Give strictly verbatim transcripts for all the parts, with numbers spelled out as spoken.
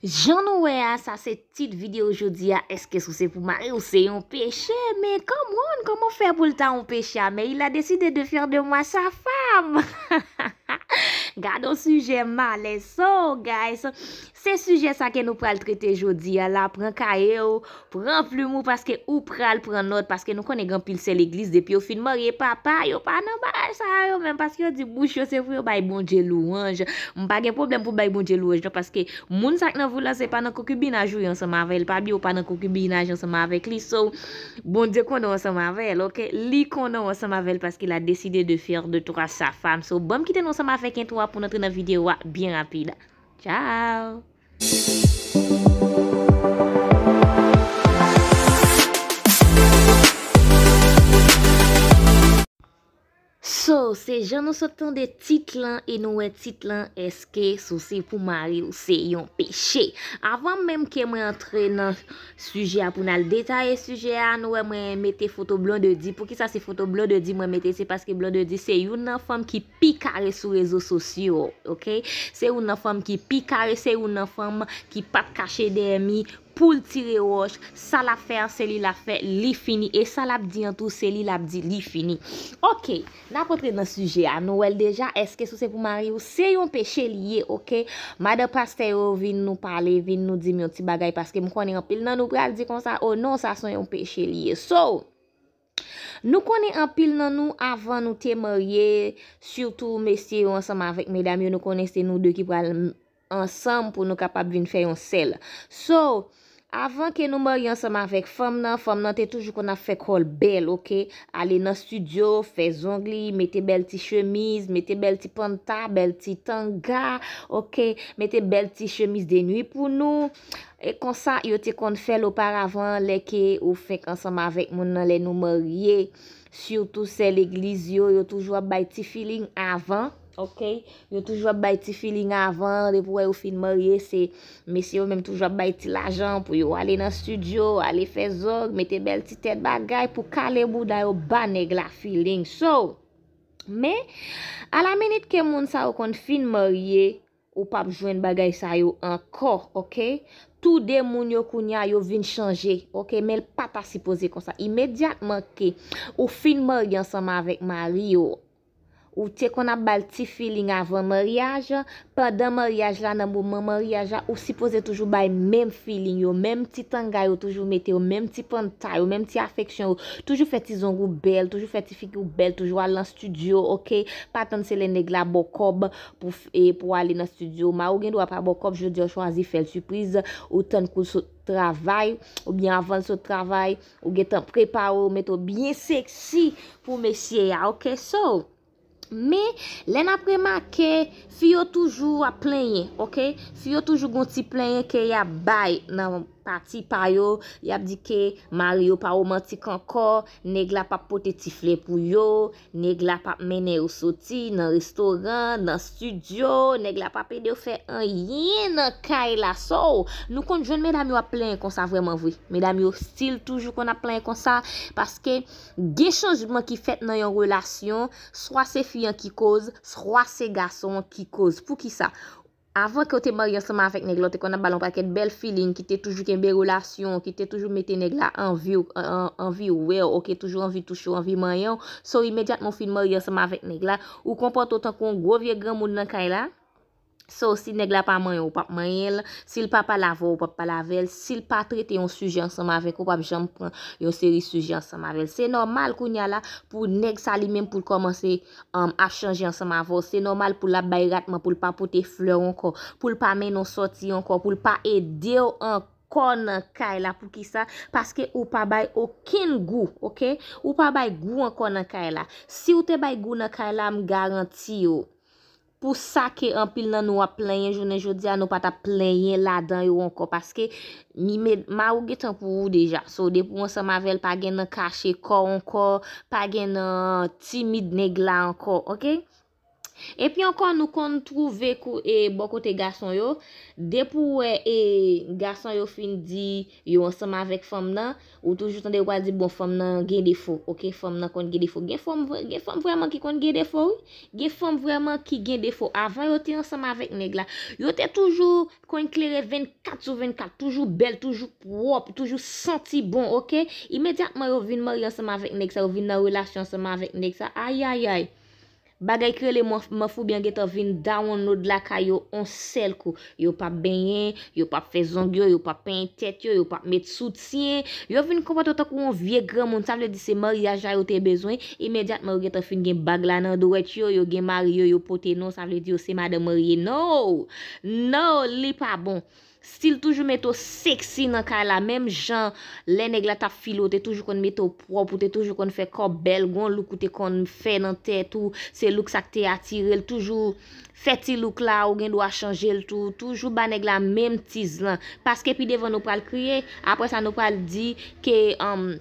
Jan nou wè a, sa se tit videyo jodi a, èske souse pou mari w se yon peche? Men come on, kòman fè pou l ta yon peche a? Mais il a décidé de faire de moi sa femme. Gade yon sijè malèz. So, guys, se sijè sa ke nou pral trete jodi a la. Pran kaye w, pran plim ou, paske ou pral pran nòt, paske nou konnen gen anpil sè legliz, depi yo fin marye, papa, yo pa nan bagay sa yo menm, paske yo di bouch yo se pou yo bay Bondye lwanj. M pa gen pwoblèm pou bay Bondye lwanj non, paske moun sa k nan vi w la, se pa nan konkibinaj ou ye ansanm avè l, pa bliye ou pa nan konkibinaj ansanm avèk li. So, Bondye konnen w ansanm avè l, oke? Li konnen w ansanm avè l, paske il a décidé de faire de toi sa femme. So, ban m kite nou ansanm avèk entwo a pou n antre nan videyo a byen rapid. Ciao! So, se jan nou sot tande tit lan e nou wè tit lan, èske souse pou mari w se yon peche? Avan menm ke mwen antre nan sijè a pou n al detaye sijè a, nou wè mwen mete foto Blondedy. Poukisa se foto Blondedy mwen mete? Se paske Blondedy se youn nan fanm ki pi kare sou rezo sosyo, oke? Se youn nan fanm ki pi kare, se youn nan fanm ki p ap kache dèyè mi pou l tire wòch. Sa l ap fè a, se li l ap fè, li fini. E sa l ap di an tou, se li l ap di, li fini. Oke, n ap antre nan sijè a. Nou wè l deja, èske souse pou mari w se yon peche li ye, oke? Madan pastè yo vin nou pale, vin nou di m yon ti bagay, paske m konnen anpil nan nou pral di konsa, o non, sa se yon peche li ye. So, nou konnen anpil nan nou, avan nou te marye, sitou mesye yo ansanm avèk medam yo, nou konnen se nou de ki pral ansanm pou nou kapab vin fè yon sèl. So, avan ke nou marye ansanm avèk fanm nan, fanm nan te toujou konn ap fè kò l bèl, oke? Ale nan estidyo, fè zong li, mete bèl ti chemiz, mete bèl ti panta, bèl ti tanga, oke? Mete bèl ti chemiz de nuit pou nou. E konsa, yo te konn fè l oparavan, lè ke ou fenk ansanm avèk moun nan, lè nou marye. Sitou sè legliz yo, yo toujou ap bay ti feeling avan, oke? Yo toujou ap bay ti feeling avan, depi w wè yo fin marye, se mesye yo menm toujou ap bay ti lajan pou yo ale nan estidyo, ale fè zong, mete bèl ti tèt bagay pou kale bouda yo, ba nèg la feeling. So, men, alaminit ke moun sa yo konn fin marye, ou p ap jwenn bagay sa yo ankò, oke? Toude moun yo kounye a, yo vin chanje, oke? Men l pa ta sipoze konsa. Imedyatman ke ou fin marye ansanm avèk mari w, ou te konn ap ba l ti feeling avan maryaj, pandan maryaj la, nan moman maryaj la, ou sipoze toujou bay menm feeling yo, menm ti tanga yo toujou mete yo, menm ti panta yo, menm ti afeksyon yo, toujou fè ti zong ou bèl, toujou fè ti figi w bèl, toujou al nan estidyo, oke? Pa tann se lè nèg la ba w kòb pou f- e pou w ale nan estidyo. Mari w gen dwa pa ba w kòb jodi a, w chwazi fè l sipriz, ou tann kou l sot travay, oubyen avan l sot travay, ou gentan prepare w, mete w byen seksi pou mesye a, oke? So, men, lè n ap remake, fi yo toujou ap plenyen, oke? Fi yo toujou gon ti plenyen ke y ap bay nan pati pa yo, y ap di ke mari yo pa womantik ankò, nèg la p ap pote ti flè pou yo, nèg la p ap mennen yo soti nan restoran, nan estidyo, nèg la p ap ede yo fè anyen nan kay la. So, nou konn jwenn medam yo ap plenyen konsa vrèman vre. Medam yo still toujou konn ap plenyen konsa, paske gen chanjman ki fèt nan yon relasyon, swa se fi an ki koz, swa se gason an ki koz. Poukisa? Avan ke w te marye ansanm avèk nèg la, w te konn ap ba l yon pakèt bèl feeling, ki te toujou kenbe relasyon, ki te toujou mete nèg la anvi, an- anvi wè w, oke, toujou anvi touche w, anvi manyen w. So, imedyatman w fin marye ansanm avèk nèg la, ou konpòte w tankou yon gwo vye granmoun nan kay la. So, si nèg la pa manyen w, ou p ap manyen l. Si l pa pale avè w, ou p ap pale avè l. Si l pa trete yon sijè ansanm avèk ou, ou p ap janm pran yon seri sijè ansanm avè l. Se nòmal kounye a la pou nèg sa li menm pou l kòmanse um, ap chanje ansanm avè w. Se nòmal pou l ap bay ratman, pou l pa pote flè w ankò, pou l pa mennen w sòti ankò, pou l pa ede w ankò nan kay la. Poukisa? Paske ou pa bay okenn gou, oke? Ou pa bay gou ankò nan kay la. Si w te bay gou nan kay la, m garanti w, pou sa ke anpil nan nou ap plenyen jounen jodi a, nou pa t ap plenyen ladan yo ankò, paske mi- me- mari w gentan pou ou deja. So, depi w ansanm avè l, pa gen nan kache kò w ankò, pa gen nan timid nèg la ankò, oke? Epi ankò, nou konn twouve kou e bò kote gason yo, depi w wè e gason yo fin di yo ansanm avèk fanm nan, ou toujou tande yo pral di bon, fanm nan gen defo, oke, fanm nan konn gen defo. Gen fanm vrè- gen fanm vrèman ki konn gen defo, wi. Gen fanm vrèman ki gen defo. Avan yo te ansanm avèk nèg la, yo te toujou konn klere vennkat sou vennkat, toujou bèl, toujou pwòp, toujou santi bon, oke. Imedyatman yo vin marye ansanm avèk nèg sa, yo vin nan relasyon ansanm avèk nèg sa, ayayay. Bagay ki rele manf- manfoubyan gentan vin download lakay yo on sèl kou. Yo p ap benyen, yo p ap fè zong yo, yo p ap penyen tèt yo, yo p ap met soutyen. Yo vin konpòte yo tankou yon vye granmoun. Sa vle di se maryaj la yo te bezwen. Imedyatman yo gentan fin gen bag la nan dwèt yo, yo gen mari yo, yo pote non. Sa vle di yo se madanm marye. No! No, li pa bon. Still toujou mete w seksi nan kay la. Menm jan lè nèg la t ap file w, te toujou konn mete w pwòp, ou te toujou konn fè kò bèl, gon look ou te konn fè nan tèt ou, se look sa k te atire l. Toujou fè ti look la, ou gen dwa chanje l tou. Toujou ba nèg la menm tiz lan. Paske pi devan nou pral kriye, apre sa nou pral di ke, um,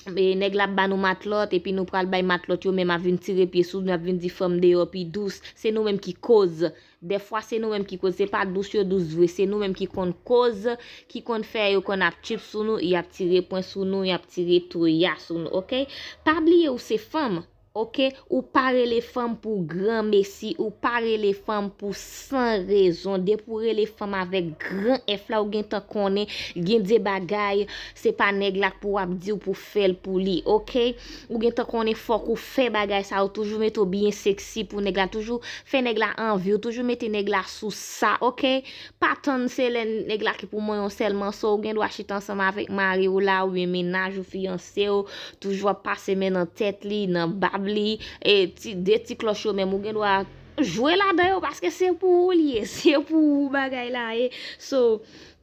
e, nèg la ap ba nou matlòt, epi nou pral bay matlòt yo menm ap vin tire pye sou nou, ap vin di fanm deyò pi dous. Se nou menm ki koz. Dèfwa se nou menm ki koz, se pa dous yo dous vre, se nou menm ki konn koz, ki konn fè yo konn ap tchip sou nou, y ap tire pwen sou nou, y ap tire toya sou nou, oke? Pa bliye ou se fanm, oke? Ou pa rele fanm pou granmesi, ou pa rele fanm pou san rezon. Depi ou rele fanm avèk gran F la, ou gentan konnen gen de bagay, se pa nèg la k pou w ap di w pou fè l pou li, oke? Ou gentan konnen fòk ou fè bagay sa, ou toujou mete w byen seksi pou nèg la, toujou fè nèg la anvi w, toujou mete nèg la sou sa, oke? Pa tann se lè nèg la ki pou manyen w sèlman, so ou gen dwa chita ansanm avèk mari w la, oubyen mennaj ou, fiyanse w, toujou ap pase men nan tèt li, nan bab li, e ti, de ti klòch yo menm, ou gen dwa jwe ladan yo, paske se pou ou li ye, se pou ou bagay la ye. So,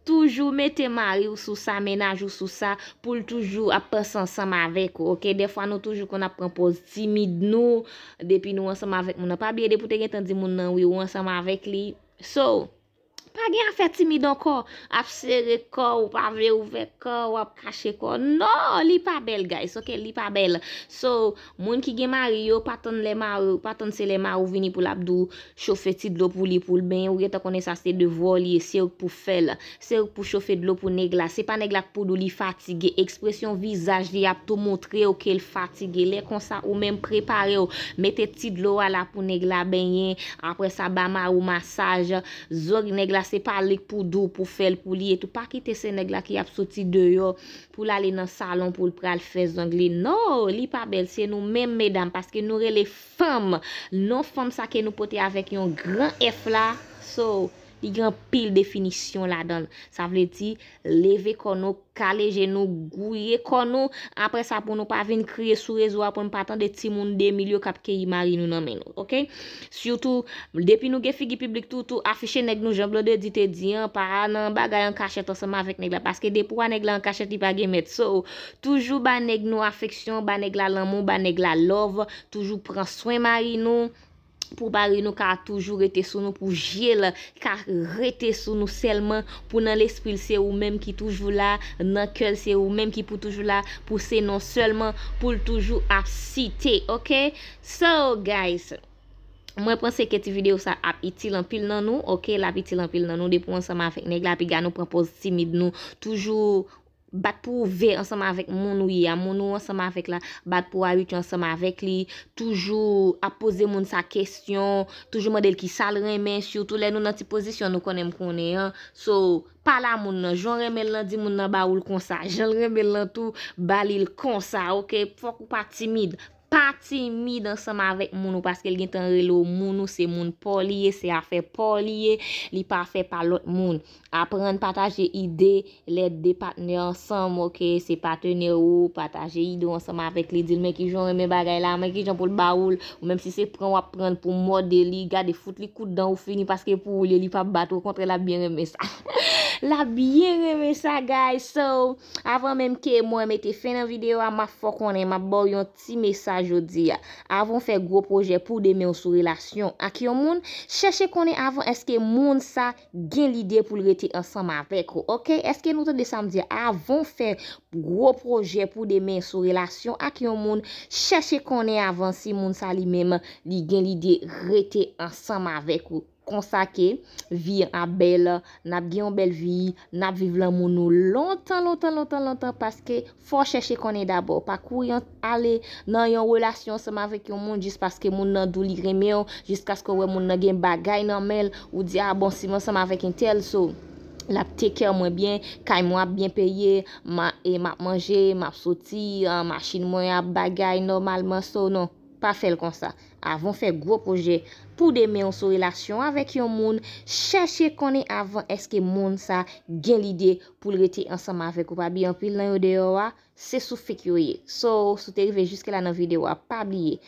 toujou mete mari w sou sa, mennaj ou sou sa, pou l toujou ap panse ansanm avèk ou, oke? Dèfwa nou toujou konn ap pran pòz timid nou, depi nou ansanm avèk moun nan. Pa bliye, depi w te gentan di moun nan wi, ou ansanm avèk li. So, pa gen afè timid ankò, ap sere kò w, pa vle ouvè kò w, ap kache kò w. Non, li pa bèl, guys, oke? Li pa bèl. So, moun ki gen mari yo, pa tann lè mari, pa tann se lè mari w vini pou l ap di w chofe ti dlo pou li, pou l benyen. Ou gentan konnen sa se devwa w li ye, se ou k pou fè l. Se ou k pou chofe dlo pou nèg la. Se pa nèg la k pou di w li fatige. Ekspresyon vizaj li ap tou montre w ke l fatige. Lè konsa, ou menm prepare w. Mete ti dlo a la pou nèg la benyen. Apre sa, ba mari w masaj. Zong nèg la, se pa li k pou di w pou fè l pou li. Etou, pa kite se nèg la ki ap soti deyò pou l ale nan salon pou l pral fè zong li. No, li pa bèl, se nou menm medam, paske nou rele fanm. Non fanm sa ke nou pote avèk yon gran F la. So, li gen anpil definisyon ladan l. Sa vle di, leve kò nou, kale je nou, gouye kò nou. Apre sa, pou nou pa vin kriye sou rezo a, pou nou pa tande timoun de mil yo k ap keyi mari nou nan men nou, oke? Sitou, depi nou gen figi piblik tou, tou afiche nèg nou, jan Blondedy te di an, pa nan bagay an kachèt ansanm avèk nèg la, paske depi w a nèg la an kachèt, li pa gen mèt. So, toujou ba nèg nou afeksyon, ba nèg la lanmou, ba nèg la love, toujou pran swen mari nou, pou mari nou ka toujou rete sou nou, pou je l ka rete sou nou sèlman, pou nan lespri l se ou menm ki toujou la, nan kè l se ou menm ki pou toujou la, pou se non sèlman pou l toujou ap site, oke? So, guys, mwen panse ke ti videyo sa ap itil anpil nan nou, oke? L ap itil anpil nan nou, depi w ansanm avèk nèg la, piga nou pran pòz timid nou, toujou bat pou ouvè ansanm avèk moun ou ye a, moun ou ansanm avèk la, bat pou w abitye ansanm avèk li, toujou ap poze moun sa kesyon, toujou mande l kisa l renmen, sitou lè nou nan ti pozisyon nou konnen m konnen an. So, pale a moun nan, jan w renmen l lan, di moun nan ba ou l konsa, jan l renmen l lan tou, ba li l konsa, oke? Fòk ou pa timid. Pa timid ansanm avèk moun ou, paske l gentan rele w moun ou, se moun pa w li ye, se afè pa w li ye, li pa fè pa lòt moun. Aprann pataje ide, lè de patnè ansanm, oke, se patenè ou, pataje ide w ansanm avèk li, di l men kijan w renmen bagay la, men kijan pou l ba ou l, ou menm si se pran w ap pran l pou mòde li, gade fout li kout dan ou fini, paske pou ou li, li p ap bat ou, okontrè l ap byen renmen sa. L ap byen renmen sa, guys. So, avan menm ke mwen mete fen nan videyo a, m ap fè w konnen, m ap ba w yon ti mesaj jodi a. Avan w fè gwo pwojè pou demen w sou relasyon ak yon moun, chèche konnen avan èske moun sa gen lide pou l rete ansanm avèk ou, oke? Èske nou tande sa m di a? Avan w fè gwo pwojè pou demen sou relasyon ak yon moun, chèche konnen avan si moun sa li menm li gen lide rete ansanm avèk ou. Konsa ke vi an ap bèl, n ap gen yon bèl vi, n ap viv lanmou nou lontan, lontan, lontan, lontan, paske fò w chèche konnen dabò. Pa kouri ale nan yon relasyon ansanm avèk yon moun jis paske moun nan di w li renmen w, jiskaske w wè moun nan gen bagay nan men l, ou di, "A bon, si m ansanm avèk entèl, so, l ap take care mwen byen, kay mwen ap byen peye, m a, e m ap manje, m ap soti, an, machin mwen ap bagay nòmalman, so non." Pa fè l konsa. Avan w fè gwo pwojè pou demen w sou relasyon avèk yon moun, chèche konnen avan èske moun sa gen lide pou l rete ansanm avèk ou. Pa bliye anpil nan yo deyò a, se sou fake yo ye. So, si w te rive jiske la nan videyo a, pa bliye,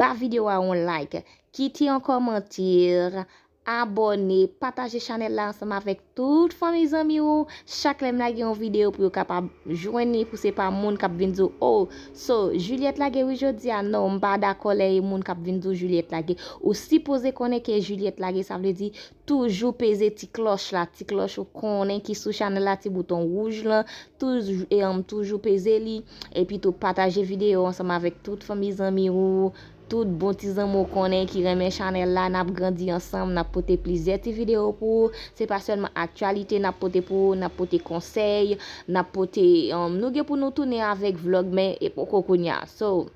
ba videyo a yon like, kite yon kòmantè, abòne, pataje chanèl la ansanm avèk tout fanmi zanmi w. Chak lè m lage yon videyo pou yo kapab jwenn li, pou se pa moun k ap vin di w, "Oh, so, Juliette lage wi jodi a." Non, m pa dakò lè e moun k ap vin di w Juliette lage. Ou sipoze konnen ke Juliette lage, sa vle di toujou peze ti klòch la, ti klòch ou konnen ki sou chanèl la, ti bouton wouj lan, toujou, e, um, toujou peze li. Epi tou pataje videyo ansanm avèk tout fanmi zanmi w, tout bon ti zanmi w konnen ki renmen chanèl la. N ap grandi ansanm, n ap pote plizyè ti videyo pou ou. Se pa sèlman aktyalite n ap pote pou ou, n ap pote konsèy, n ap pote, um, nou gen pou nou tounen avèk vlog, men e poko kounye a. So,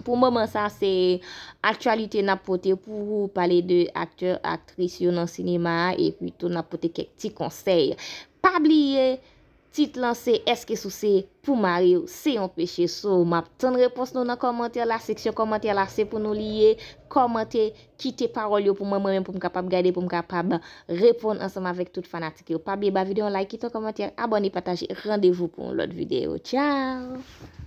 pou moman sa, se aktyalite n ap pote pou ou, pale de aktè, aktris yo nan sinema a, epi tou n ap pote kèk ti konsèy. Pa bliye, tit lan se, "Èske souse pou mari w se yon peche?" So, m ap tann repons nou nan kòmantè la. Seksyon kòmantè la, se pou nou li ye. Kòmante, kite pawòl yo pou mwen, mwen menm, pou m kapab gade, pou m kapab reponn ansanm avèk tout fanatik yo. Pa bliye ba videyo yon like, kite yon kòmantè, abòne, pataje. Randevou pou yon lòt videyo. Tchao!